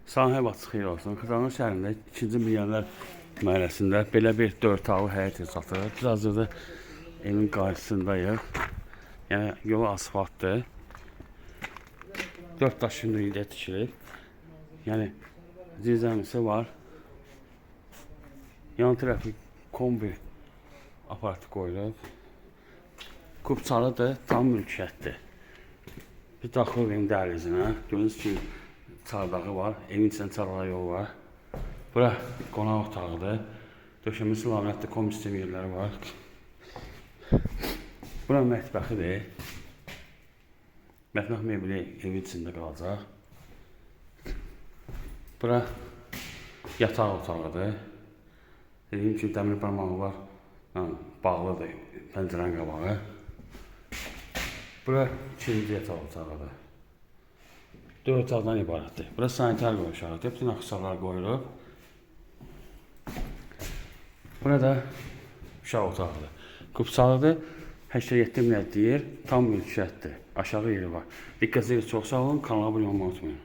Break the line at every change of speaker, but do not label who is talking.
Salam, hər vaxt xeyir olsun. Xırdalan şəhərində 2-ci Milyonlər məhəlləsində belə bir 4 otaqlı həyət evi satılır. Biz hazırda evin qarşısındayıq. Yəni yolu asfaltdır. 4 daş hündürlüyündə tikilib. Yəni zirzəmisi var. Yan tərəfi kombi aparatı qoyulub. Kupçalıdır, tam mülkiyyətdir. Bir daxil evin dəhlizinə. Gördüyünüz kimi çardağı var. Evin içində çardağa yol var. Bura qonaq otağıdır. Döşəməsi laminatlı kombi sistemi yerləri var. Bura mətbəxidir. Mətbəx mebeli evin içində qalacaq. Bura yataq otağıdır. Dediyim kimi dəmir barmaqlar bağlıdır pəncərənin qabağı. Bura ikinci yataq otağıdır. 4 otaqdan ibarətdir. Bura sanitar qovşağıdır. Bütün aksesuarlar qoyulub. Burada uşaq otağıdır. Kupçalıdır. 87 min deyir. Tam mülkiyyətdir. Aşağı yeri var. Diqqətinizə çox sağ olun. Kanala abunə olmayı unutmayın.